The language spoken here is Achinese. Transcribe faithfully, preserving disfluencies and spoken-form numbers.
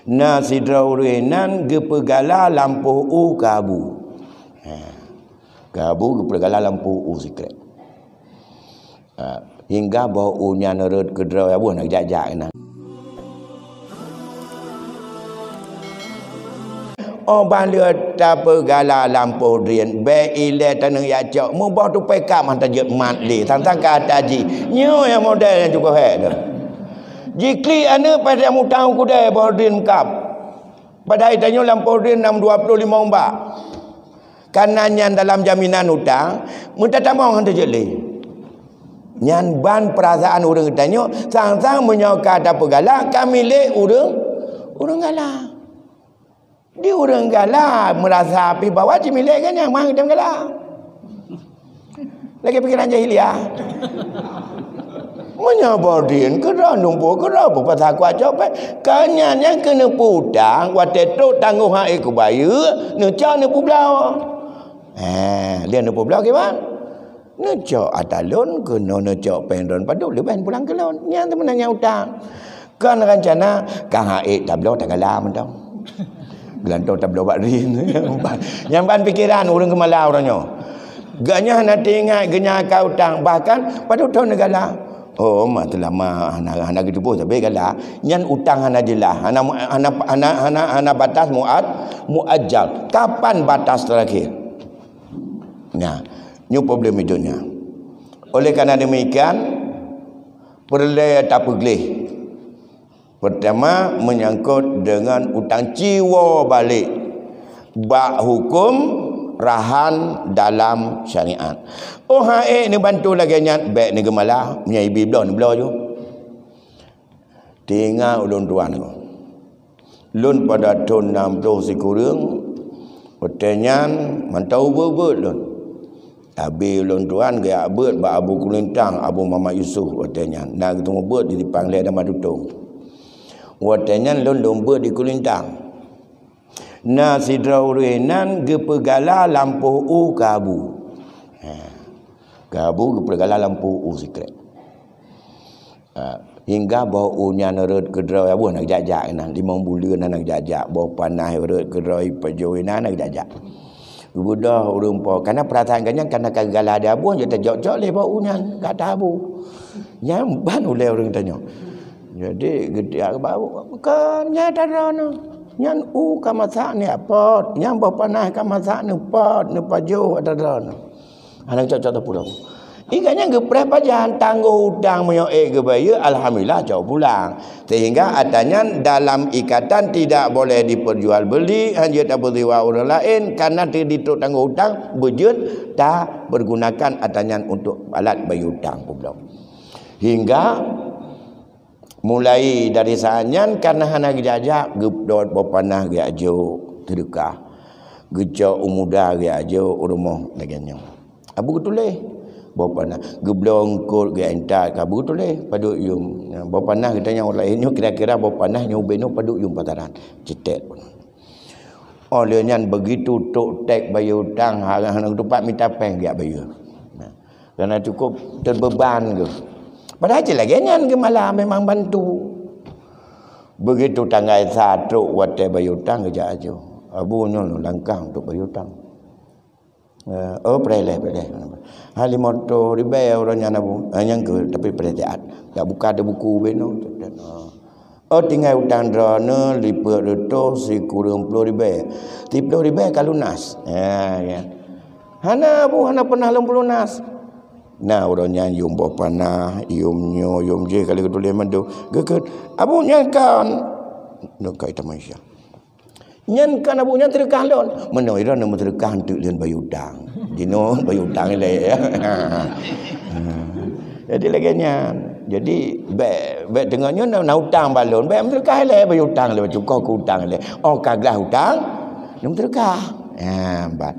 Na sidroe ureuëng nan geupeugala lampôh u keu Abu. Ha. Keu Abu geupeugala lampôh u sikrek. Ha. Hingga boh u nyan rhot keudroe Abu na jak-jak nan. Oh, ban lheueh tapeugala lampôh drien, bék ilée taneuk jak cok, muboh tupée kab mantong jeuet mat lé, sang-sang ka ata jih. Nyoe nyang model nyang cukup hék tu. Jiklik aneuëk paih nyang utang u keudè boh drien kab. Padahai tanyoe lampôh drien nam dua ploh limong bak. Kana nyan dalam jaminan utang, meutatamong han teujeuet lé. Nyan ban peurasaan ureuëng tanyoe, sang-sang meunyoe ka tapeugala, ka milék ureuëng, ureuëng gala. Di ureuëng gala meurasa pih bahwa jimilék geuhnyan, mah geutem gala. Lagée pikeran jahiliah. Meunyoe boh drien keudroe numpuk keudroe peupasa kuat copet, ka nyan nyang keuneuk peutang watée trok tanggong hai kubayeue, neucok neupeubloe. Eh, lheueh neupeubloe kiban? Neucok ata lôn keunoe neucok péng droen padub leubeh pulang keu lôn. Nyan teuma nyang utang. Kon reuncana ka han ék tabloe tagala mantong. Geulantoe tabloe bak drien. Nyang ban pikeran ureuëng keumala uroe nyoe. Geuhnyan hana teuingat geuhnyan ka utang, bahkan padub thon neugala. Oh, mak teulama hana, hana geuteupeue sabe gala. Nyan utang hana jeulaih, hana mu-, hana, hana, hana, hana batas muat, muajjal. Kapan batas terakhir? Nah, nyoe problem di donya. Oleh karena demikian, peureulée tapeugleh. Pertama, menyangkut dengan utang ciwo balek bak hukum rahan dalam syariat. Oh, han ék neubantu lagée nyan, bék neugeumala, meunyoe ibi bloe, neubloe ju. Teuingat ulôn tuan nyoe. Lôn pada thon nam ploh sikureueng, watée nyan mantong ubeuet-ubeuet lôn. Abi ulôn tuan geujak beuet bak Abu Kulintang, Abu Muhammad Yusuf watée nyan. Na geuteumé beuet di Sipang lé Dama Tutong. Watée nyan lôn lôn beuet di Kulintang. Na sidroe ureuëng nan geupeugala lampôh u keu Abu. Ha. Keu Abu geupeugala lampôh u sikrek. Ha. Hingga boh u nyan rhot keudroe Abu na jak-jak nan, limong buleuen na jak-jak, boh panah rhot keudroe pajoh na jak-jak. Geubeudôh ureuëng po, karena peurasaan geuhnyan karena ka gala di Abu, jeuet tajok-jok lé boh u nyan, gata Abu. Nyan ban ulée ureuëng tanyoe. Jadi, geutiak bak Abu, "Kon nyan ata droeneuh. Nyan u ka masak neuh pot, nyan boh panah ka masak neuh pot, neupajoh ata droeneuh." Hana cok-cok teupulông. Ikan nyan geupreh pajan, tanggoh utang meunyoe ék geubayeue, alhamdulillah, cok pulang. Sehingga ata nyan dalam ikatan tidak boleh diperjualbeli, hana jeuet tapeusiwa ureuëng laén, karena teuditrok tanggoh utang, beujeuet tapergunakan ata nyan untuk alat bayeue utang, peubloe. Hingga mulai dari saat nyan, karena hana geujak-jak, geudot boh panah geujak jok teudeukah. Geucok u muda geujak jok u rumoh lagée nyoe. Abu geutuléh boh panah. Geubloe eungkot geujak intat, ka Abu geutuléh padub yum. Boh panah geutanyoe ureuëng laén nyoe kira-kira boh panah nyoe ubé nyoe padub yum pasaran. Cetek pun. Oh lheueh nyan begitu trok ték bayeue utang, hana, hana geutupat mita péng geujak bayeue. Nah. Karena cukup teubeuban geuh. Padahai cit lagée nyan geumala memang bantu. Begitu tanggai sa trok watée bayeue utang geujak ajoe. Abu nyoe lôn langkah untuk bayeue utang. Eh, oh, preh lé, preh lé. Ha, limong reutôh ribée uroe nyan Abu. Ha, nyang keu, tapi preh siat. Jak buka di buku ubé nyoe. Oh, tinggai utang droeneuh lipeuet reutôh sikureueng ploh ribée. Siploh ribée ka lunas. Ya, ya. Hana, Abu, hana pernah lôn peulunas. Nah, uroe nyan yum boh panah, yum nyoe, yum jéh, ka lheueh geutuléh mandum. Geukheun, "Abu, nyan kon." Nyoe ka ita manusia. "Nyan kon, Abu, nyan seudeukah lôn." Meunoe droeneuh meuseudeukah eunteuk lôn bayeue utang. Jinoe bayeue utang ilée, ya. Jadi lagée nyan. Jadi, bék, bék teungoh nyoe na, na utang bak lôn, bék meuseudeukah ilée bayeue utang lé, cukoh keu utang ilée. Oh, ka glah utang, lôn meuseudeukah. Ha, ban.